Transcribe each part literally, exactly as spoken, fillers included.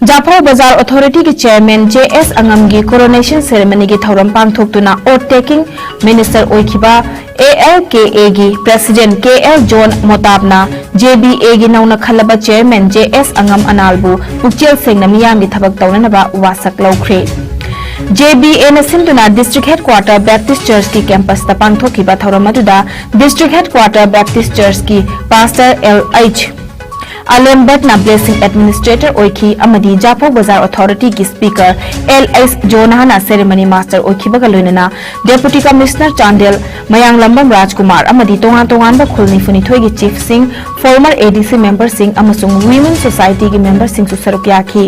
ꯖꯥꯐꯧ Bazar ꯑꯣꯊꯣꯔꯤꯇꯤꯒꯤ chairman J ꯑꯦꯁ ꯑꯉꯝꯒꯤ coronation ꯁꯦꯔꯦꯃꯅꯤꯒꯤ ꯊꯧꯔꯝ ꯄꯥꯡꯊꯣꯛꯇꯨꯅ ꯑꯣꯠ taking minister ꯑꯣꯏꯈꯤꯕ ꯑꯦ ꯑꯦꯜ ꯀꯦ ꯑꯦꯒꯤ ꯄ꯭ꯔꯦꯁꯤꯗꯦꯟꯠ ꯀꯦ ꯑꯦꯜ ꯖꯣꯟ ꯃꯣꯇꯥꯕꯅ ꯖꯦ ꯕꯤ ꯑꯦꯒꯤ ꯅꯧꯅ ꯈꯜꯂꯕ ꯆꯦꯌꯔꯃꯦꯟ ꯖꯦ ꯑꯦꯁ ꯑꯉꯝ ꯑꯅꯥꯜꯕꯨ ꯄꯨꯛꯆꯦꯜ ꯁꯦꯡꯅ ꯃꯤꯌꯥꯝꯒꯤ ꯊꯕꯛ ꯇꯧꯅꯅꯕ ꯋꯥꯁꯛ ꯂꯧꯈ꯭ꯔꯦ꯫ ꯖꯦ ꯕꯤ ꯑꯦꯅ ꯁꯤꯟꯗꯨꯅ ꯗꯤꯁꯇ꯭ꯔꯤꯛ ꯍꯦꯗꯀ꯭ꯋꯥꯇꯔ ꯕꯦꯞꯇꯤꯁ ꯆꯔꯆꯀꯤ ꯀꯦꯝꯄꯁꯇ ꯄꯥꯡꯊꯣꯛꯈꯤꯕ ꯊꯧꯔꯝ ꯑꯗꯨꯗ ꯗꯤꯁꯇ꯭ꯔꯤꯛ ꯍꯦꯗꯀ꯭ꯋꯥꯇꯔ ꯕꯦꯞꯇꯤꯁ ꯆꯔꯆꯀꯤ ꯄꯥꯁꯇꯔ ꯑꯦꯜ ꯑꯩꯆ ꯑꯂꯦꯝꯕꯔꯠꯅ ꯕ꯭ꯂꯦꯁꯤꯡ ꯑꯦꯗꯃꯤꯅꯤꯁꯇ꯭ꯔꯦꯇꯔ ꯑꯣꯏꯈꯤ ꯑꯃꯗꯤ ꯖꯥꯐꯧ ꯕꯖꯥꯔ ꯑꯣꯊꯣꯔꯤꯇꯤꯒꯤ ꯁ꯭ꯄꯤꯀꯔ ꯑꯦꯜ ꯑꯩꯆ ꯖꯣꯅꯥꯍꯅ ꯁꯦꯔꯦꯃꯅꯤ ꯃꯥꯁꯇꯔ ꯑꯣꯏꯈꯤꯕꯒ ꯂꯣꯏꯅꯅ ꯗꯦꯄꯨꯇꯤ ꯀꯃꯤꯁꯅꯔ ꯆꯥꯟꯗꯦꯜ ꯃꯌꯥꯡꯂꯝꯕꯝ ꯔꯥꯖꯀꯨꯃꯥꯔ ꯑꯃꯗꯤ ꯇꯣꯉꯥꯟ ꯇꯣꯉꯥꯟꯕ ꯈꯨꯜ ꯅꯤꯐꯨꯅꯤꯊꯣꯏꯒꯤ ꯆꯤꯐꯁꯤꯡ, ꯐꯣꯔꯃꯔ ꯑꯦ ꯗꯤ ꯁꯤ ꯃꯦꯝꯕꯔꯁꯤꯡ ꯑꯃꯁꯨꯡ ꯋꯤꯃꯦꯟ ꯁꯣꯁꯥꯏꯇꯤꯒꯤ ꯃꯦꯝꯕꯔꯁꯤꯡꯁꯨ ꯁꯔꯨꯛ ꯌꯥꯈꯤ꯫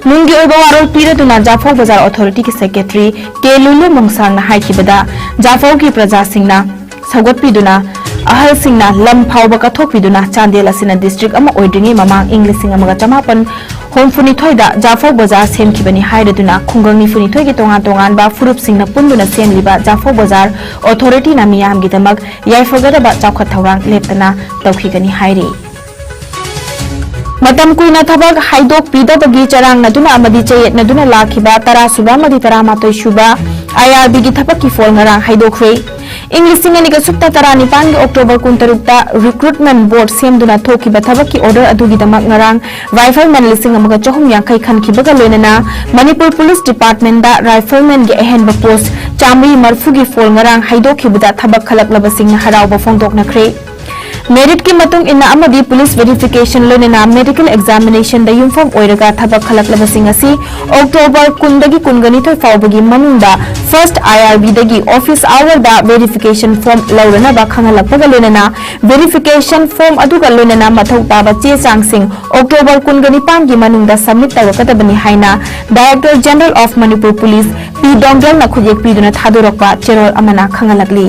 ꯅꯨꯡꯒꯤ ꯑꯣꯏꯕ ꯋꯥꯔꯣꯜ ꯄꯤꯔꯗꯨꯅ ꯖꯥꯐꯧ ꯕꯖꯥꯔ ꯑꯣꯊꯣꯔꯤꯇꯤꯒꯤ ꯁꯦꯀ꯭ꯔꯦꯇꯔꯤ ꯀꯦ ꯂꯨꯂꯨ ꯃꯣꯡꯁꯥꯡꯅ ꯍꯥꯏꯈꯤꯕꯗ, ꯖꯥꯐꯧꯒꯤ ꯄ꯭ꯔꯖꯥꯁꯤꯡꯅ ꯁꯧꯒꯠꯄꯤꯗꯨꯅ, ꯑꯍꯜꯁꯤꯡꯅ ꯂꯝ ꯐꯥꯎꯕ ꯀꯠꯊꯣꯛꯄꯤꯗꯨꯅ ꯆꯥꯟꯗꯦꯜ ꯑꯁꯤꯅ ꯗꯤꯁꯇ꯭ꯔꯤꯛ ꯑꯃ ꯑꯣꯏꯗ꯭ꯔꯤꯉꯩ ꯃꯃꯥꯡ ꯏꯪ ꯂꯤꯁꯤꯡ ꯑꯃꯒ ꯆꯃꯥꯄꯟ ꯍꯨꯝꯐꯨꯅꯤꯊꯣꯏꯗ ꯖꯥꯐꯧ ꯕꯖꯥꯔ ꯁꯦꯝꯈꯤꯕꯅꯤ ꯍꯥꯏꯔꯗꯨꯅ ꯈꯨꯡꯒꯪ ꯅꯤꯐꯨꯅꯤꯊꯣꯏꯒꯤ ꯇꯣꯉꯥꯟ ꯇꯣꯉꯥꯟꯕ ꯐꯨꯔꯨꯞꯁꯤꯡꯅ ꯄꯨꯟꯗꯨꯅ ꯁꯦꯝꯂꯤꯕ ꯖꯥꯐꯧ ꯕꯖꯥꯔ ꯑꯣꯊꯣꯔꯤꯇꯤꯅ ꯃꯤꯌꯥꯝꯒꯤꯗꯃꯛ ꯌꯥꯏꯐꯒꯗꯕ ꯆꯥꯎꯈꯠ ꯊꯧꯔꯥꯡ ꯂꯦꯞꯇꯅ ꯇꯧꯈꯤꯒꯅꯤ ꯍꯥꯏꯔꯤ꯫ ꯃꯇꯝ ꯀꯨꯏꯅ ꯊꯕꯛ ꯍꯥꯏꯗꯣꯛꯄꯤꯗꯕꯒꯤ ꯆꯔꯥꯡꯅꯗꯨꯅ ꯑꯃꯗꯤ ꯆꯌꯦꯠꯅꯗꯨꯅ ꯂꯥꯛꯈꯤꯕ ꯇꯔꯥ ꯁꯨꯕ ꯑꯃꯗꯤ ꯇꯔꯥꯃꯥꯊꯣꯏ ꯁꯨꯕ ꯑꯥꯏ ꯑꯥꯔ ꯕꯤꯒꯤ ꯊꯕꯛꯀꯤ ꯐꯣꯜ ꯉꯔꯥꯡ ꯍꯥꯏꯗꯣꯛꯈ꯭ꯔꯦ꯫ ꯏꯪ ꯂꯤꯁꯤꯡ ꯑꯅꯤꯒ ꯁꯨꯞꯅ ꯇꯔꯥꯅꯤꯄꯥꯟꯒꯤ ꯑꯣꯛꯇꯣꯕꯔ ꯀꯨꯟꯇꯔꯨꯛꯇ ꯔꯤꯀ꯭ꯔꯨꯠꯃꯦꯟ ꯕꯣꯔꯗ ꯁꯦꯝꯗꯨꯅ ꯊꯣꯛꯈꯤꯕ ꯊꯕꯛꯀꯤ ꯑꯣꯔꯗꯔ ꯑꯗꯨꯒꯤꯗꯃꯛ ꯉꯔꯥꯡ ꯔꯥꯏꯐꯜꯃꯦꯟ ꯂꯤꯁꯤꯡ ꯑꯃꯒ ꯆꯍꯨꯝ ꯌꯥꯡꯈꯩ ꯈꯟꯈꯤꯕꯒ ꯂꯣꯏꯅꯅ ꯃꯅꯤꯄꯨꯔ ꯄꯨꯂꯤꯁ ꯗꯤꯄꯥꯔꯠꯃꯦꯟꯗ ꯔꯥꯏꯐꯜꯃꯦꯟꯒꯤ ꯑꯍꯦꯟꯕ ꯄꯣꯁ ꯆꯥꯃꯔꯤ ꯃꯔꯤꯐꯨꯒꯤ ꯐꯣꯜ ꯉꯔꯥꯡ ꯍꯥꯏꯗꯣꯛꯈꯤꯕꯗ ꯊꯕꯛ ꯈꯜꯂꯛꯂꯕꯁꯤꯡꯅ ꯍꯔꯥꯎꯕ ꯐꯣꯡꯗꯣꯛꯅꯈ꯭ꯔꯦ꯫ ꯃꯦꯔꯤꯠꯀꯤ ꯃꯇꯨꯡ ꯏꯟꯅ ꯑꯃꯗꯤ ꯄꯨꯂꯤꯁ ꯚꯦꯔꯤꯐꯤꯀꯦꯁꯟ ꯂꯣꯏꯅꯅ ꯃꯦꯗꯤꯀꯦꯜ ꯑꯦꯛꯖꯥꯃꯤꯅꯦꯁꯟꯗ ꯌꯨꯝꯐꯝ ꯑꯣꯏꯔꯒ ꯊꯕꯛ ꯈꯜꯂꯛꯂꯕꯁꯤꯡ ꯑꯁꯤ ꯑꯣꯛꯇꯣꯕꯔ ꯀꯨꯟꯗꯒꯤ ꯀꯨꯟꯒꯅꯤꯊꯣꯏ ꯐꯥꯎꯕꯒꯤ ꯃꯅꯨꯡꯗ ꯐꯥꯔꯁꯠ ꯑꯥꯏ ꯑꯥꯔ ꯕꯤꯗꯒꯤ ꯑꯣꯐꯤꯁ ꯑꯋꯔꯗ ꯚꯦꯔꯤꯐꯤꯀꯦꯁꯟ ꯐꯣꯔꯝ ꯂꯧꯔꯅꯕ ꯈꯪꯍꯜꯂꯛꯄꯒ ꯂꯣꯏꯅꯅ ꯚꯦꯔꯤꯐꯤꯀꯦꯁꯟ ꯐꯣꯔꯝ ꯑꯗꯨꯒ ꯂꯣꯏꯅꯅ ꯃꯊꯧ ꯇꯥꯕ ꯆꯦ ꯆꯥꯡꯁꯤꯡ ꯑꯣꯛꯇꯣꯕꯔ ꯀꯨꯟꯒꯅꯤꯄꯥꯟꯒꯤ ꯃꯅꯨꯡꯗ ꯁꯕꯃꯤꯠ ꯇꯧꯔꯛꯀꯗꯕꯅꯤ ꯍꯥꯏꯅ Director General of Manipur Police ꯄꯤ ꯗꯣꯡꯒꯦꯜꯅ ꯈꯨꯠꯌꯦꯛ ꯄꯤꯗꯨꯅ ꯊꯥꯗꯣꯔꯛꯄ ꯆꯦꯔꯣꯜ ꯑꯃꯅ ꯈꯪꯍꯜꯂꯛꯂꯤ꯫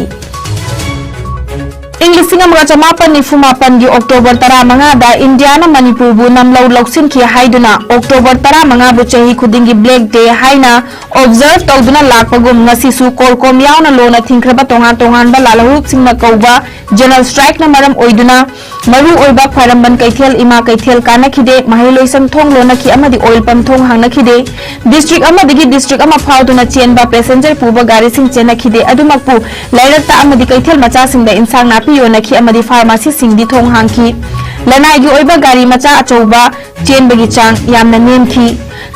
ꯏꯪ ꯂꯤꯁꯤꯡ ꯑꯃꯒ ꯆꯃꯥꯄꯟ ꯅꯤꯐꯨ ꯃꯥꯄꯟꯒꯤ ꯑꯣꯛꯇꯣꯕꯔ ꯇꯔꯥꯃꯉꯥꯗ ꯏꯟꯗꯤꯌꯥꯅ ꯃꯅꯤꯄꯨꯔꯕꯨ ꯅꯝꯂꯧ ꯂꯧꯁꯤꯟꯈꯤ ꯍꯥꯏꯗꯨꯅ ꯑꯣꯛꯇꯣꯕꯔ ꯇꯔꯥꯃꯉꯥꯕꯨ ꯆꯍꯤ ꯈꯨꯗꯤꯡꯒꯤ ꯕ꯭ꯂꯦꯛ ꯗꯦ ꯍꯥꯏꯅ ꯑꯣꯕꯖꯔꯚ ꯇꯧꯗꯨꯅ ꯂꯥꯛꯄꯒꯨꯝ ꯉꯁꯤꯁꯨ ꯀꯣꯔꯀꯣꯝ ꯌꯥꯎꯅ ꯂꯣꯅ ꯊꯤꯡꯈ꯭ꯔꯕ ꯇꯣꯉꯥꯟ ꯇꯣꯉꯥꯟꯕ ꯂꯥꯜꯍꯧꯂꯨꯞꯁꯤꯡꯅ ꯀꯧꯕ General strike ꯅ ꯃꯔꯝ ꯑꯣꯏꯗꯨꯅ ꯃꯔꯨ ꯑꯣꯏꯕ ꯈ꯭ꯋꯥꯏꯔꯝꯕꯟ ꯀꯩꯊꯦꯜ, ꯏꯃꯥ ꯀꯩꯊꯦꯜ ꯀꯥꯟꯅꯈꯤꯗꯦ, ꯃꯍꯩꯂꯣꯏꯁꯪ ꯊꯣꯡ ꯂꯣꯟꯅꯈꯤ ꯑꯃꯗꯤ oil pump ꯊꯣꯡ ꯍꯥꯡꯅꯈꯤꯗꯦ꯫ District ꯑꯃꯗꯒꯤ district ꯑꯃ ꯐꯥꯎꯗꯨꯅ ꯆꯦꯟꯕ passenger ꯄꯨꯕ ꯒꯥꯔꯤꯁꯤꯡ ꯆꯦꯟꯅꯈꯤꯗꯦ꯫ ꯑꯗꯨꯃꯛꯄꯨ ꯂꯩꯔꯛꯇ ꯑꯃꯗꯤ ꯀꯩꯊꯦꯜ ꯃꯆꯥꯁꯤꯡꯗ ꯏꯟꯁꯥꯡ ꯅꯥꯄꯤ ꯌꯣꯟꯅꯈꯤ ꯑꯃꯗꯤ pharmacy ꯁꯤꯡꯗꯤ ꯊꯣꯡ ꯍꯥꯡꯈꯤ꯫ ꯂꯅꯥꯏꯒꯤ ꯑꯣꯏꯕ ꯒꯥꯔꯤ ꯃꯆꯥ ꯑꯆꯧꯕ ꯆꯦꯟꯕꯒꯤ ꯆꯥꯡ ꯌꯥꯝꯅ ꯅꯦꯝꯈꯤ꯫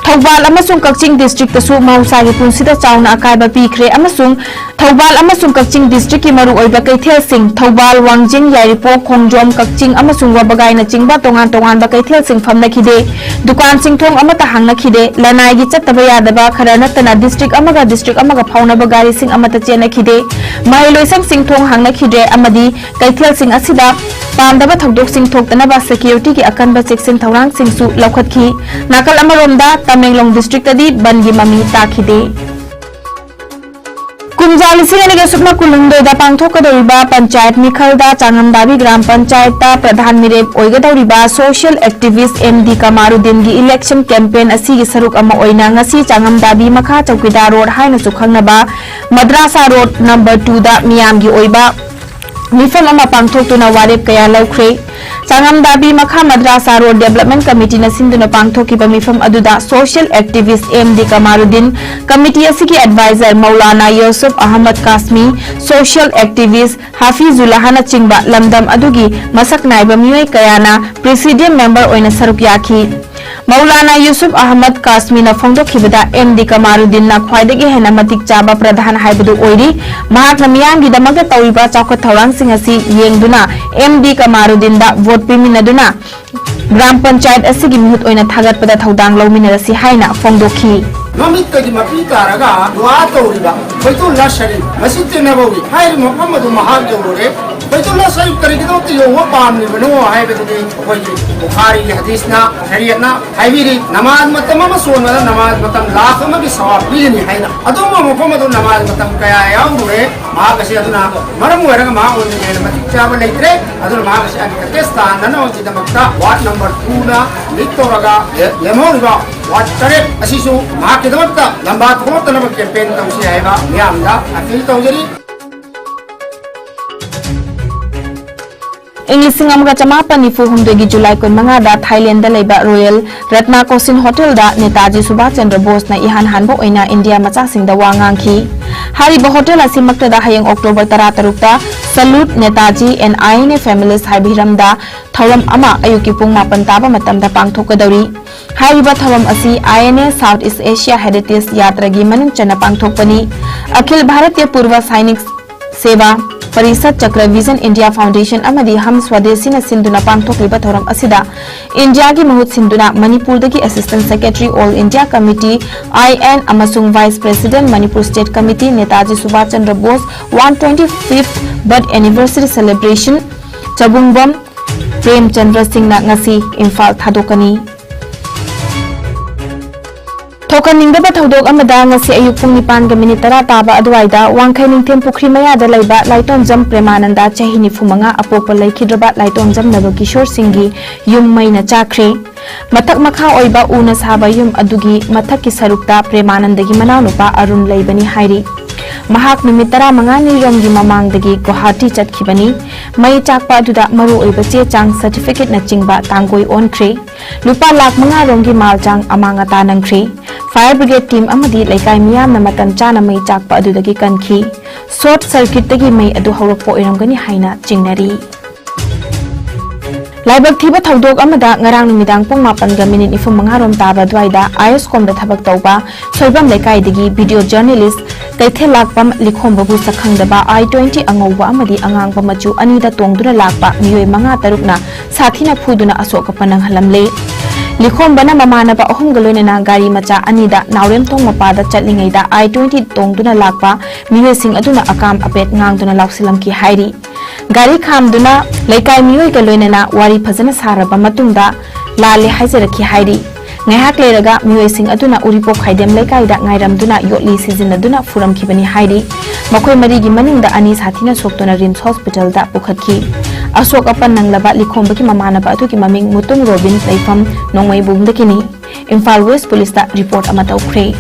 ꯊꯧꯕꯥꯜ ꯑꯃꯁꯨꯡ ꯀꯛꯆꯤꯡ district ꯇꯁꯨ ꯃꯍꯧꯁꯥꯒꯤ ꯄꯨꯟꯁꯤꯗ ꯆꯥꯎꯅ ꯑꯀꯥꯏꯕ ꯄꯤꯈ꯭ꯔꯦ ꯑꯃꯁꯨꯡ ꯊꯧꯕꯥꯜ ꯑꯃꯁꯨꯡ ꯀꯛꯆꯤꯡ district ꯀꯤ ꯃꯔꯨꯑꯣꯏꯕ ꯀꯩꯊꯦꯜꯁꯤꯡ, ꯊꯧꯕꯥꯜ, ꯋꯥꯡꯖꯤꯡ, ꯌꯥꯏꯔꯤꯄꯣꯛ, ꯈꯣꯡꯖꯣꯝ, ꯀꯛꯆꯤꯡ ꯑꯃꯁꯨꯡ ꯋꯥꯕꯒꯥꯏꯅꯆꯤꯡꯕ ꯇꯣꯉꯥꯟ ꯇꯣꯉꯥꯟꯕ ꯀꯩꯊꯦꯜꯁꯤꯡ ꯐꯝꯅꯈꯤꯗꯦ꯫ ꯗꯨꯀꯥꯟꯁꯤꯡ ꯊꯣꯡ ꯑꯃꯠꯇ ꯍꯥꯡꯅꯈꯤꯗꯦ꯫ ꯂꯅꯥꯏꯒꯤ ꯆꯠꯇꯕ ꯌꯥꯗꯕ ꯈꯔ ꯅꯠꯇꯅ district ꯑꯃꯒ district ꯑꯃꯒ ꯐꯥꯎꯅꯕ ꯒꯥꯔꯤꯁꯤꯡ ꯑꯃꯠꯇ ꯆꯦꯟꯅꯈꯤꯗꯦ꯫ ꯃꯍꯩꯂꯣꯏꯁꯪꯁꯤꯡ ꯊꯣꯡ ꯍꯥꯡꯅꯈꯤꯗ꯭ꯔꯦ ꯑꯃꯗꯤ ꯀꯩꯊꯦꯜꯁꯤꯡ ꯑꯁꯤꯗ ꯄꯥꯝꯗꯕ ꯊꯧꯗꯣꯛꯁꯤꯡ ꯊꯣꯛꯇꯅꯕ security ꯒꯤ ꯑꯀꯟꯕ ꯆꯦꯛꯁꯤꯟ ꯊꯧꯔꯥꯡꯁꯤꯡꯁꯨ ꯂꯧꯈꯠꯈꯤ꯫ ꯅꯥꯀꯜ ꯑꯃꯔꯣꯝꯗ, ꯇꯃꯦꯡꯂꯣꯡ district ꯇꯗꯤ ꯕꯟꯒꯤ ꯃꯃꯤ ꯇꯥꯈꯤꯗꯦ꯫ ꯀꯨꯝꯖꯥ ꯂꯤꯁꯤꯡ ꯑꯅꯤꯒ ꯁꯨꯞꯅ ꯀꯨꯟꯍꯨꯝꯗꯣꯏꯗ ꯄꯥꯡꯊꯣꯛꯀꯗꯧꯔꯤꯕ ꯄꯟꯆꯥꯌꯠ ꯃꯤꯈꯜꯗ ꯆꯥꯉꯝꯗꯥꯕꯤ ꯒ꯭ꯔꯥꯝ ꯄꯟꯆꯥꯌꯠꯇ ꯄ꯭ꯔꯙꯥꯟ ꯃꯤꯔꯦꯞ ꯑꯣꯏꯒꯗꯧꯔꯤꯕ social activist ꯑꯦꯝ ꯗꯤ ꯀꯃꯥꯔꯨꯗꯤꯟꯒꯤ election campaign ꯑꯁꯤꯒꯤ ꯁꯔꯨꯛ ꯑꯃ ꯑꯣꯏꯅ ꯉꯁꯤ ꯆꯥꯉꯝꯗꯥꯕꯤ ꯃꯈꯥ ꯆꯧꯀꯤꯗꯥꯔ ꯔꯣꯗ ꯍꯥꯏꯅꯁꯨ ꯈꯪꯅꯕ ꯃꯗ꯭ꯔꯥꯁꯥ ꯔꯣꯗ number two ꯗ ꯃꯤꯌꯥꯝꯒꯤ ꯑꯣꯏꯕ ꯃꯤꯐꯝ ꯑꯃ ꯄꯥꯡꯊꯣꯛꯇꯨꯅ ꯋꯥꯔꯦꯞ ꯀꯌꯥ ꯂꯧꯈ꯭ꯔꯦ꯫ ꯆꯥꯉꯝꯗꯥꯕꯤ ꯃꯈꯥ ꯃꯗ꯭ꯔꯥꯁꯥ ꯔꯣꯗ development committee ꯅ ꯁꯤꯟꯗꯨꯅ ꯄꯥꯡꯊꯣꯛꯈꯤꯕ ꯃꯤꯐꯝ ꯑꯗꯨꯗ social activist M D Kamaruddin, committee ꯑꯁꯤꯒꯤ advisor Maulana Yusuf Ahmad Kasmi, social activist ꯍꯥꯐꯤꯖꯨꯜꯂꯥꯍꯅꯆꯤꯡꯕ ꯂꯝꯗꯝ ꯑꯗꯨꯒꯤ ꯃꯁꯛ ꯅꯥꯏꯕ ꯃꯤꯑꯣꯏ ꯀꯌꯥꯅ presidium member ꯑꯣꯏꯅ ꯁꯔꯨꯛ ꯌꯥꯈꯤ꯫ ꯃꯧꯂꯥꯅꯥ ꯌꯨꯁꯨꯐ ꯑꯍꯃꯗ ꯀꯥꯁꯃꯤꯅ ꯐꯣꯡꯗꯣꯛꯈꯤꯕꯗ, ꯑꯦꯝ ꯗꯤ ꯀꯃꯥꯔꯨꯗꯤꯟꯅ ꯈ꯭ꯋꯥꯏꯗꯒꯤ ꯍꯦꯟꯅ ꯃꯇꯤꯛ ꯆꯥꯕ ꯄ꯭ꯔꯙꯥꯟ ꯍꯥꯏꯕꯗꯨ ꯑꯣꯏꯔꯤ꯫ ꯃꯍꯥꯛꯅ ꯃꯤꯌꯥꯝꯒꯤꯗꯃꯛꯇ ꯇꯧꯔꯤꯕ ꯆꯥꯎꯈꯠ ꯊꯧꯔꯥꯡꯁꯤꯡ ꯑꯁꯤ ꯌꯦꯡꯗꯨꯅ ꯑꯦꯝ ꯗꯤ ꯀꯃꯥꯔꯨꯗꯤꯟꯗ vote ꯄꯤꯃꯤꯟꯅꯗꯨꯅ ꯒ꯭ꯔꯥꯝ ꯄꯟꯆꯥꯌꯠ ꯑꯁꯤꯒꯤ ꯃꯤꯍꯨꯠ ꯑꯣꯏꯅ ꯊꯥꯒꯠꯄꯗ ꯊꯧꯗꯥꯡ ꯂꯧꯃꯤꯟꯅꯔꯁꯤ ꯍꯥꯏꯅ ꯐꯣꯡꯗꯣꯛꯈꯤ꯫ ꯃꯃꯤꯠꯇꯒꯤ ꯃꯄꯤ ꯇꯥꯔꯒ ꯗꯨꯋꯥ ꯇꯧꯔꯤꯕ ꯕꯩꯇꯨꯜꯂꯥ ꯁꯔꯤꯐ ꯃꯁꯤ ꯇꯦꯟꯅꯕꯧꯔꯤ ꯍꯥꯏꯔꯤꯕ ꯃꯐꯝ ꯑꯗꯨ ꯃꯍꯥꯛ ꯌꯧꯔꯨꯔꯦ꯫ ꯕꯩꯇꯨꯜꯂꯥ ꯁꯔꯤꯐ ꯀꯔꯤꯒꯤꯗꯃꯛꯇ ꯌꯧꯕ ꯄꯥꯝꯂꯤꯕꯅꯣ ꯍꯥꯏꯕꯗꯨꯗꯤ ꯑꯩꯈꯣꯏꯒꯤ ꯕꯨꯈꯥꯔꯤꯒꯤ ꯍꯗꯤꯁꯅ, ꯁꯔꯤꯌꯠꯅ ꯍꯥꯏꯕꯤꯔꯤ, ꯅꯃꯥꯖ ꯃꯇꯝ ꯑꯃ ꯁꯣꯟꯕꯗ ꯅꯃꯥꯖ ꯃꯇꯝ ꯂꯥꯈ ꯑꯃꯒꯤ ꯁꯋꯥꯕ ꯄꯤꯒꯅꯤ ꯍꯥꯏꯅ꯫ ꯑꯗꯨꯝꯕ ꯃꯐꯝ ꯑꯗꯨ ꯅꯃꯥꯖ ꯃꯇꯝ ꯀꯌꯥ ꯌꯥꯎꯔꯨꯔꯦ꯫ ꯃꯍꯥꯛ ꯑꯁꯤ ꯑꯗꯨꯅ ꯃꯔꯝ ꯑꯣꯏꯔꯒ ꯃꯍꯥꯛ ꯑꯣꯏꯅ ꯍꯦꯟꯅ ꯃꯇꯤꯛ ꯆꯥꯕ ꯂꯩꯇ꯭ꯔꯦ꯫ ꯑꯗꯨꯅ ꯃꯍꯥꯛ ꯑꯁꯤ uncontest ꯇꯥꯍꯟꯅꯅꯕꯒꯤꯗꯃꯛꯇ ward number two ꯅ lead ꯇꯧꯔꯒ ꯂꯦ-, ꯂꯦꯝꯍꯧꯔꯤꯕ ward ꯇꯔꯦꯠ ꯑꯁꯤꯁꯨ ꯃꯍꯥꯛꯀꯤꯗꯃꯛꯇ ꯂꯝꯕꯥ ꯊꯣꯛꯂꯛꯇꯅꯕ campaign ꯇꯧꯁꯤ ꯍꯥꯏꯕ ꯃꯤꯌꯥꯝꯗ appeal ꯇꯧꯖꯔꯤ꯫ ꯏꯪ ꯂꯤꯁꯤꯡ ꯑꯃꯒ ꯆꯃꯥꯄꯟ ꯅꯤꯐꯨ ꯍꯨꯝꯗꯣꯏꯒꯤ ꯖꯨꯂꯥꯏ ꯀꯨꯟꯃꯉꯥꯗ ꯊꯥꯏꯂꯦꯟꯗ ꯂꯩꯕ ꯔꯣꯌꯦꯜ ꯔꯠꯅꯥ ꯀꯣꯁꯤꯟ ꯍꯣꯇꯦꯜꯗ ꯅꯦꯇꯥꯖꯤ ꯁꯨꯚꯥꯁ ꯆꯟꯗ꯭ꯔ ꯕꯣꯁꯅ ꯏꯍꯥꯟ ꯍꯥꯟꯕ ꯑꯣꯏꯅ ꯏꯟꯗꯤꯌꯥ ꯃꯆꯥꯁꯤꯡꯗ ꯋꯥ ꯉꯥꯡꯈꯤ꯫ ꯍꯥꯏꯔꯤꯕ ꯍꯣꯇꯦꯜ ꯑꯁꯤꯃꯛꯇꯗ ꯍꯌꯦꯡ October ꯇꯔꯥꯇꯔꯨꯛꯇ Salute Netaji and I N A Families ꯍꯥꯏꯕ ꯍꯤꯔꯝꯗ ꯊꯧꯔꯝ ꯑꯃ ꯑꯌꯨꯛꯀꯤ ꯄꯨꯡ ꯃꯥꯄꯟ ꯇꯥꯕ ꯃꯇꯝꯗ ꯄꯥꯡꯊꯣꯛꯀꯗꯧꯔꯤ꯫ ꯍꯥꯏꯔꯤꯕ ꯊꯧꯔꯝ ꯑꯁꯤ I N A South East Asia Heritage ꯌꯥꯇ꯭ꯔꯥꯒꯤ ꯃꯅꯨꯡ ꯆꯟꯅ ꯄꯥꯡꯊꯣꯛꯄꯅꯤ꯫ ꯑꯈꯤꯜ ꯚꯥꯔꯇꯤꯌ ꯄꯨꯔꯚ ꯁꯥꯏꯅꯤꯛ ꯁꯦꯕꯥ ꯄꯔꯤꯁꯠ ꯆꯀ꯭ꯔ, Vision India Foundation ꯑꯃꯗꯤ ꯍꯝ ꯁ꯭ꯋꯥꯗꯦꯁꯤꯅ ꯁꯤꯟꯗꯨꯅ ꯄꯥꯡꯊꯣꯛꯂꯤꯕ ꯊꯧꯔꯝ ꯑꯁꯤꯗ ꯏꯟꯗꯤꯌꯥꯒꯤ ꯃꯍꯨꯠ ꯁꯤꯟꯗꯨꯅ ꯃꯅꯤꯄꯨꯔꯗꯒꯤ Assistant Secretary All India Committee, I N, ꯑꯃꯁꯨꯡ Vice President Manipur State Committee Netaji Subhash Chandra Bose one twenty-fifth Birth Anniversary Celebration ꯆꯕꯨꯡꯕꯝ Premchandra ꯁꯤꯡꯅ ꯉꯁꯤ ꯏꯝꯐꯥꯜ ꯊꯥꯗꯣꯛꯀꯅꯤ꯫ ꯊꯣꯛꯍꯟꯅꯤꯡꯗꯕ ꯊꯧꯗꯣꯛ ꯑꯃꯗ ꯉꯁꯤ ꯑꯌꯨꯛ ꯄꯨꯡ ꯅꯤꯄꯥꯟꯒ ꯃꯤꯅꯤꯠ ꯇꯔꯥ ꯇꯥꯕ ꯑꯗꯨꯋꯥꯏꯗ ꯋꯥꯡꯈꯩ ꯅꯤꯡꯊꯦꯝ ꯄꯨꯈ꯭ꯔꯤ ꯃꯌꯥꯗ ꯂꯩꯕ ꯂꯥꯏꯇꯣꯟꯖꯝ ꯄ꯭ꯔꯦꯃꯥꯅꯟꯗ, ꯆꯍꯤ ꯅꯤꯐꯨ ꯃꯉꯥ, ꯑꯄꯣꯛꯄ ꯂꯩꯈꯤꯗ꯭ꯔꯕ ꯂꯥꯏꯇꯣꯟꯖꯝ ꯅꯕꯀꯤꯁꯣꯔ ꯁꯤꯡꯒꯤ ꯌꯨꯝ ꯃꯩꯅ ꯆꯥꯛꯈ꯭ꯔꯦ꯫ ꯃꯊꯛ ꯃꯈꯥ ꯑꯣꯏꯕ ꯎꯅ ꯁꯥꯕ ꯌꯨꯝ ꯑꯗꯨꯒꯤ ꯃꯊꯛꯀꯤ ꯁꯔꯨꯛꯇ ꯄ꯭ꯔꯦꯃꯥꯅꯟꯗꯒꯤ ꯃꯅꯥꯎꯅꯨꯄꯥ ꯑꯔꯨꯟ ꯂꯩꯕꯅꯤ ꯍꯥꯏꯔꯤ꯫ ꯃꯍꯥꯛ ꯅꯨꯃꯤꯠ ꯇꯔꯥꯃꯉꯥꯅꯤ ꯔꯣꯝꯒꯤ ꯃꯃꯥꯡꯗꯒꯤ ꯒꯨꯋꯥꯍꯥꯇꯤ ꯆꯠꯈꯤꯕꯅꯤ꯫ ꯃꯩ ꯆꯥꯛꯄ ꯑꯗꯨꯗ ꯃꯔꯨꯑꯣꯏꯕ ꯆꯦ ꯆꯥꯡ, certificate ꯅꯆꯤꯡꯕ ꯇꯥꯡꯒꯣꯏ ꯑꯣꯟꯈ꯭ꯔꯦ꯫ ꯂꯨꯄꯥ ꯂꯥꯈ ꯃꯉꯥ ꯔꯣꯝꯒꯤ ꯃꯥꯜ ꯆꯥꯡ ꯑꯃꯥꯡ ꯑꯇꯥ ꯅꯪꯈ꯭ꯔꯦ꯫ Fire brigade team ꯑꯃꯗꯤ ꯂꯩꯀꯥꯏ ꯃꯤꯌꯥꯝꯅ ꯃꯇꯝ ꯆꯥꯅ ꯃꯩ ꯆꯥꯛꯄ ꯑꯗꯨꯗꯒꯤ ꯀꯟꯈꯤ꯫ Short circuit ꯇꯒꯤ ꯃꯩ ꯑꯗꯨ ꯍꯧꯔꯛꯄ ꯑꯣꯏꯔꯝꯒꯅꯤ ꯍꯥꯏꯅ ꯆꯤꯡꯅꯔꯤ꯫ ꯂꯥꯏꯕꯛ ꯊꯤꯕ ꯊꯧꯗꯣꯛ ꯑꯃꯗ ꯉꯔꯥꯡ ꯅꯨꯃꯤꯗꯥꯡ ꯄꯨꯡ ꯃꯥꯄꯟꯒ ꯃꯤꯅꯤꯠ ꯅꯤꯐꯨ ꯃꯉꯥ ꯔꯣꯝ ꯇꯥꯕ ꯑꯗꯨꯋꯥꯏꯗ IOSCOM ꯗ ꯊꯕꯛ ꯇꯧꯕ ꯁꯣꯏꯕꯝ ꯂꯩꯀꯥꯏꯗꯒꯤ video journalist ꯀꯩꯊꯦꯜꯂꯥꯛꯄꯝ ꯂꯤꯈꯣꯝꯕꯕꯨ ꯁꯛꯈꯪꯗꯕ I twenty ꯑꯉꯧꯕ ꯑꯃꯗꯤ ꯑꯉꯥꯡꯕ ꯃꯆꯨ ꯑꯅꯤꯗ ꯇꯣꯡꯗꯨꯅ ꯂꯥꯛꯄ ꯃꯤꯑꯣꯏ ꯃꯉꯥ ꯇꯔꯨꯛꯅ ꯁꯥꯊꯤꯅ ꯐꯨꯗꯨꯅ ꯑꯁꯣꯛ ꯑꯄꯟ ꯅꯪꯍꯜꯂꯝꯂꯦ꯫ ꯂꯤꯈꯣꯝꯕꯅ ꯃꯃꯥꯟꯅꯕ ꯑꯍꯨꯝꯒ ꯂꯣꯏꯅꯅ ꯒꯥꯔꯤ ꯃꯆꯥ ꯑꯅꯤꯗ ꯅꯥꯎꯔꯦꯝꯊꯣꯡ ꯃꯄꯥꯗ ꯆꯠꯂꯤꯉꯩꯗ I twenty ꯇꯣꯡꯗꯨꯅ ꯂꯥꯛꯄ ꯃꯤꯑꯣꯏꯁꯤꯡ ꯑꯗꯨꯅ ꯑꯀꯥꯝ ꯑꯄꯦꯠ ꯉꯥꯡꯗꯨꯅ ꯂꯥꯎꯁꯤꯜꯂꯝꯈꯤ ꯍꯥꯏꯔꯤ꯫ ꯒꯥꯔꯤ ꯈꯥꯝꯗꯨꯅ ꯂꯩꯀꯥꯏ ꯃꯤꯑꯣꯏꯒ ꯂꯣꯏꯅꯅ ꯋꯥꯔꯤ ꯐꯖꯅ ꯁꯥꯔꯕ ꯃꯇꯨꯡꯗ ꯂꯥꯜꯂꯦ ꯍꯥꯏꯖꯔꯛꯈꯤ ꯍꯥꯏꯔꯤ꯫ ꯉꯥꯏꯍꯥꯛ ꯂꯩꯔꯒ ꯃꯤꯑꯣꯏꯁꯤꯡ ꯑꯗꯨꯅ ꯎꯔꯤꯄꯣꯛ ꯈꯥꯏꯗꯦꯝ ꯂꯩꯀꯥꯏꯗ ꯉꯥꯏꯔꯝꯗꯨꯅ ꯌꯣꯠꯂꯤ ꯁꯤꯖꯤꯟꯅꯗꯨꯅ ꯐꯨꯔꯝꯈꯤꯕꯅꯤ ꯍꯥꯏꯔꯤ꯫ ꯃꯈꯣꯏ ꯃꯔꯤꯒꯤ ꯃꯅꯨꯡꯗ ꯑꯅꯤ ꯁꯥꯊꯤꯅ ꯁꯣꯛꯇꯨꯅ RIMS hospital ꯗ ꯄꯨꯈꯠꯈꯤ꯫ ꯑꯁꯣꯛ ꯑꯄꯟ ꯅꯪꯂꯕ ꯂꯤꯈꯣꯝꯕꯒꯤ ꯃꯃꯥꯟꯅꯕ ꯑꯗꯨꯒꯤ ꯃꯃꯤꯡ ꯃꯨꯇꯨꯝ ꯔꯣꯕꯤꯟ, ꯂꯩꯐꯝ ꯅꯣꯡꯃꯩꯕꯨꯡꯗꯒꯤꯅꯤ꯫ ꯏꯝꯐꯥꯜ West Police ꯇ report ꯑꯃ ꯇꯧꯈ꯭ꯔꯦ꯫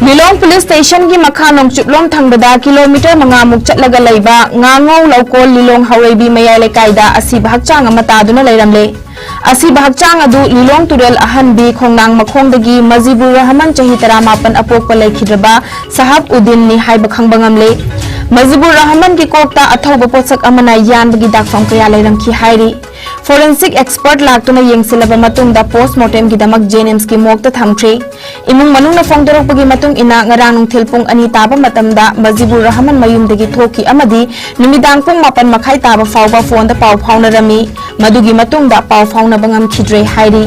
ꯂꯤꯂꯣꯡ ꯄꯨꯂꯤꯁ ꯁ꯭ꯇꯦꯁꯟꯒꯤ ꯃꯈꯥ ꯅꯣꯡꯆꯨꯞꯂꯣꯝ ꯊꯪꯕꯗ ꯀꯤꯂꯣꯃꯤꯇꯔ ꯃꯉꯥꯃꯨꯛ ꯆꯠꯂꯒ ꯂꯩꯕ ꯉꯥꯉꯧ ꯂꯧꯀꯣꯜ ꯂꯤꯂꯣꯡ ꯍꯥꯎꯔꯩꯕꯤ ꯃꯌꯥꯏ ꯂꯩꯀꯥꯏꯗ ꯑꯁꯤꯕ ꯍꯛꯆꯥꯡ ꯑꯃ ꯇꯥꯗꯨꯅ ꯂꯩꯔꯝꯂꯦ꯫ ꯑꯁꯤꯕ ꯍꯛꯆꯥꯡ ꯑꯗꯨ ꯂꯤꯂꯣꯡ ꯇꯨꯔꯦꯜ ꯑꯍꯟꯕꯤ ꯈꯣꯡꯅꯥꯡ ꯃꯈꯣꯡꯗꯒꯤ ꯃꯖꯤꯕꯨꯔ ꯔꯍꯃꯟ ꯆꯍꯤ ꯇꯔꯥꯃꯥꯄꯟ ꯑꯄꯣꯛꯄ ꯂꯩꯈꯤꯗ꯭ꯔꯕ ꯁꯍꯥꯕ ꯎꯗꯤꯟꯅꯤ ꯍꯥꯏꯕ ꯈꯪꯕ ꯉꯝꯂꯦ꯫ ꯃꯖꯤꯕꯨꯔ ꯔꯍꯃꯟꯒꯤ ꯀꯣꯛꯇ ꯑꯊꯧꯕ ꯄꯣꯠꯁꯛ ꯑꯃꯅ ꯌꯥꯟꯕꯒꯤ ꯗꯥꯛꯐꯝ ꯀꯌꯥ ꯂꯩꯔꯝꯈꯤ ꯍꯥꯏꯔꯤ꯫ Forensic expert ꯂꯥꯛꯇꯨꯅ ꯌꯦꯡꯁꯤꯜꯂꯕ ꯃꯇꯨꯡꯗ post mortemꯒꯤꯗꯃꯛ JNIMSꯀꯤ morgueꯗ ꯊꯝꯈ꯭ꯔꯦ꯫ ꯏꯃꯨꯡ ꯃꯅꯨꯡꯅ ꯐꯣꯡꯗꯣꯔꯛꯄꯒꯤ ꯃꯇꯨꯡ ꯏꯟꯅ, ꯉꯔꯥꯡ ꯅꯨꯡꯊꯤꯜ ꯄꯨꯡ ꯑꯅꯤ ꯇꯥꯕ ꯃꯇꯝꯗ ꯃꯖꯤꯕꯨꯔ ꯔꯍꯃꯟ ꯃꯌꯨꯝꯗꯒꯤ ꯊꯣꯛꯈꯤ ꯑꯃꯗꯤ ꯅꯨꯃꯤꯗꯥꯡ ꯄꯨꯡ ꯃꯥꯄꯟ ꯃꯈꯥꯏ ꯇꯥꯕ ꯐꯥꯎꯕ phoneꯗ ꯄꯥꯎ ꯐꯥꯎꯅꯔꯝꯃꯤ꯫ ꯃꯗꯨꯒꯤ ꯃꯇꯨꯡꯗ ꯄꯥꯎ ꯐꯥꯎꯅꯕ ꯉꯝꯈꯤꯗ꯭ꯔꯦ ꯍꯥꯏꯔꯤ꯫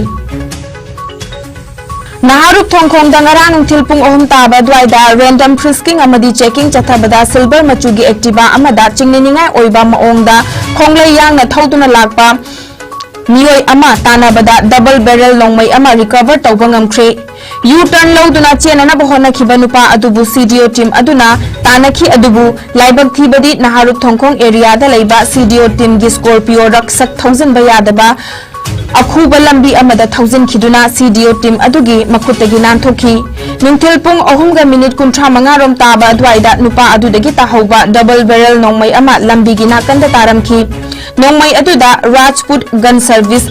ꯅꯍꯥꯔꯨꯞ ꯊꯣꯡꯈꯣꯡꯗ ꯉꯔꯥꯡ ꯅꯨꯡꯊꯤꯜ ꯄꯨꯡ ꯑꯍꯨꯝ ꯇꯥꯕ ꯑꯗꯨꯋꯥꯏꯗ random frisking ꯑꯃꯗꯤ checking ꯆꯠꯊꯕꯗ silver ꯃꯆꯨꯒꯤ Activa ꯑꯃꯗ ꯆꯤꯡꯅꯅꯤꯡꯉꯥꯏ ꯑꯣꯏꯕ ꯃꯑꯣꯡꯗ ꯈꯣꯡꯂꯩ ꯌꯥꯡꯅ ꯊꯧꯗꯨꯅ ꯂꯥꯛꯄ ꯃꯤꯑꯣꯏ ꯑꯃ ꯇꯥꯟꯅꯕꯗ double barrel ꯅꯣꯡꯃꯩ ꯑꯃ recover ꯇꯧꯕ ꯉꯝꯈ꯭ꯔꯦ꯫ U-turn ꯂꯧꯗꯨꯅ ꯆꯦꯟꯅꯅꯕ ꯍꯣꯠꯅꯈꯤꯕ ꯅꯨꯄꯥ ꯑꯗꯨꯕꯨ CDO team ꯑꯗꯨꯅ ꯇꯥꯟꯅꯈꯤ, ꯑꯗꯨꯕꯨ ꯂꯥꯏꯕꯛ ꯊꯤꯕꯗꯤ ꯅꯍꯥꯔꯨꯞ ꯊꯣꯡꯈꯣꯡ areaꯗ ꯂꯩꯕ CDO teamꯒꯤ Scorpio ꯔꯛꯁꯛ ꯊꯧꯖꯤꯟꯕ ꯌꯥꯗꯕ ꯑꯈꯨꯕ ꯂꯝꯕꯤ ꯑꯃꯗ ꯊꯧꯖꯤꯟꯈꯤꯗꯨꯅ CDO team ꯑꯗꯨꯒꯤ ꯃꯈꯨꯠꯇꯒꯤ ꯅꯥꯟꯊꯣꯛꯈꯤ꯫ ꯅꯨꯡꯊꯤꯜ ꯄꯨꯡ ꯑꯍꯨꯝꯒ minute ꯀꯨꯟꯊ꯭ꯔꯥ ꯃꯉꯥ ꯔꯣꯝ ꯇꯥꯕ ꯑꯗꯨꯋꯥꯏꯗ ꯅꯨꯄꯥ ꯑꯗꯨꯗꯒꯤ ꯇꯥꯍꯧꯕ double barrel ꯅꯣꯡꯃꯩ ꯑꯃ ꯂꯝꯕꯤꯒꯤ ꯅꯥꯀꯟꯗ ꯇꯥꯔꯝꯈꯤ꯫ ꯅꯣꯡꯃꯩ ꯑꯗꯨꯗ Rajput Gun Service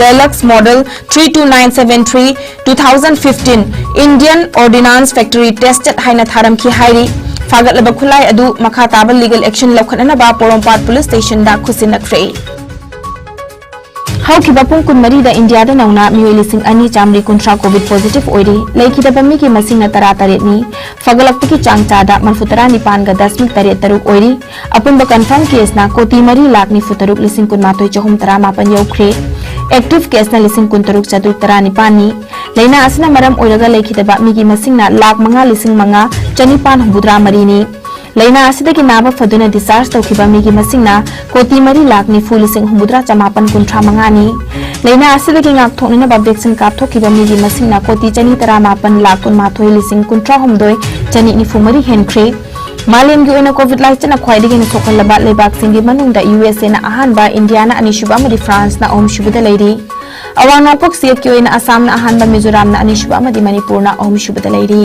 Deluxe Model three two nine seven three two thousand fifteen Indian Ordnance Factory tested ꯍꯥꯏꯅ ꯊꯥꯔꯝꯈꯤ ꯍꯥꯏꯔꯤ꯫ ꯐꯥꯒꯠꯂꯕ ꯈꯨꯠꯂꯥꯏ ꯑꯗꯨ ꯃꯈꯥ ꯇꯥꯕ legal action ꯂꯧꯈꯠꯅꯅꯕ ꯄꯣꯔꯣꯝꯄꯥꯠ police stationꯗ ꯈꯨꯠꯁꯤꯟꯅꯈ꯭ꯔꯦ꯫ ꯍꯧꯈꯤꯕ ꯄꯨꯡ ꯀꯨꯟꯃꯔꯤꯗ ꯏꯟꯗꯤꯌꯥꯗ ꯅꯧꯅ ꯃꯤꯑꯣꯏ ꯂꯤꯁꯤꯡ ꯑꯅꯤ ꯆꯥꯃꯔꯤ ꯀꯨꯟꯊ꯭ꯔꯥ COVID positive ꯑꯣꯏꯔꯤ꯫ ꯂꯩꯈꯤꯗꯕ ꯃꯤꯒꯤ ꯃꯁꯤꯡꯅ ꯇꯔꯥꯇꯔꯦꯠꯅꯤ꯫ ꯐꯒꯠꯂꯛꯄꯒꯤ ꯆꯥꯡ ꯆꯥꯗ ꯃꯔꯤꯐꯨꯇꯔꯥ ꯅꯤꯄꯥꯟꯒ ꯗꯁꯃꯤꯛ ꯇꯔꯦꯠ ꯇꯔꯨꯛ ꯑꯣꯏꯔꯤ꯫ ꯑꯄꯨꯟꯕ confirm caseꯅ ꯀꯣꯇꯤ ꯃꯔꯤ ꯂꯥꯈ ꯅꯤꯐꯨ ꯇꯔꯨꯛ ꯂꯤꯁꯤꯡ ꯀꯨꯟꯃꯥꯊꯣꯏ ꯆꯍꯨꯝ ꯇꯔꯥꯃꯥꯄꯟ ꯌꯧꯈ꯭ꯔꯦ꯫ Active caseꯅ ꯂꯤꯁꯤꯡ ꯀꯨꯟꯇꯔꯨꯛ ꯆꯥꯇ꯭ꯔꯨꯛ ꯇꯔꯥꯅꯤꯄꯥꯟꯅꯤ꯫ ꯂꯥꯏꯅꯥ ꯑꯁꯤꯅ ꯃꯔꯝ ꯑꯣꯏꯔꯒ ꯂꯩꯈꯤꯗꯕ ꯃꯤꯒꯤ ꯃꯁꯤꯡꯅ ꯂꯥꯈ ꯃꯉꯥ ꯂꯤꯁꯤꯡ ꯃꯉꯥ ꯆꯅꯤꯄꯥꯟ ꯍꯨꯝꯐꯨꯇꯔꯥ ꯃꯔꯤꯅꯤ꯫ ꯂꯥꯏꯅꯥ ꯑꯁꯤꯗꯒꯤ ꯅꯥꯕ ꯐꯗꯨꯅ discharge ꯇꯧꯈꯤꯕ ꯃꯤꯒꯤ ꯃꯁꯤꯡꯅ ꯀꯣꯇꯤ ꯃꯔꯤ ꯂꯥꯈ ꯅꯤꯐꯨ ꯂꯤꯁꯤꯡ ꯍꯨꯝꯐꯨꯇꯔꯥ ꯆꯃꯥꯄꯟ ꯀꯨꯟꯊ꯭ꯔꯥ ꯃꯉꯥꯅꯤ꯫ ꯂꯥꯏꯅꯥ ꯑꯁꯤꯗꯒꯤ ꯉꯥꯛꯊꯣꯛꯅꯅꯕ vaccine ꯀꯥꯞꯊꯣꯛꯈꯤꯕ ꯃꯤꯒꯤ ꯃꯁꯤꯡꯅ ꯀꯣꯇꯤ ꯆꯅꯤ ꯇꯔꯥꯃꯥꯄꯟ ꯂꯥꯈ ꯀꯨꯟꯃꯥꯊꯣꯏ ꯂꯤꯁꯤꯡ ꯀꯨꯟꯊ꯭ꯔꯥ ꯍꯨꯝꯗꯣꯏ ꯆꯅꯤ ꯅꯤꯐꯨ ꯃꯔꯤ ꯍꯦꯟꯈ꯭ꯔꯦ꯫ ꯃꯥꯂꯦꯝꯒꯤ ꯑꯣꯏꯅ COVID ꯂꯥꯏꯆꯠꯅ ꯈ꯭ꯋꯥꯏꯗꯒꯤ ꯍꯦꯟꯅ ꯁꯣꯛꯍꯜꯂꯕ ꯂꯩꯕꯥꯛꯁꯤꯡꯒꯤ ꯃꯅꯨꯡꯗ USAꯅ ꯑꯍꯥꯟꯕ, ꯏꯟꯗꯤꯌꯥꯅ ꯑꯅꯤꯁꯨꯕ ꯑꯃꯗꯤ ꯐ꯭ꯔꯥꯟꯁꯅ ꯑꯍꯨꯝꯁꯨꯕꯗ ꯂꯩꯔꯤ꯫ ꯑꯋꯥꯡ ꯅꯣꯡꯄꯣꯛ ꯁꯤꯌꯦꯠꯀꯤ ꯑꯣꯏꯅ ꯑꯁꯥꯝꯅ ꯑꯍꯥꯟꯕ, ꯃꯤꯖꯣꯔꯥꯝꯅ ꯑꯅꯤꯁꯨꯕ ꯑꯃꯗꯤ ꯃꯅꯤꯄꯨꯔꯅ ꯑꯍꯨꯝꯁꯨꯕꯗ ꯂꯩꯔꯤ꯫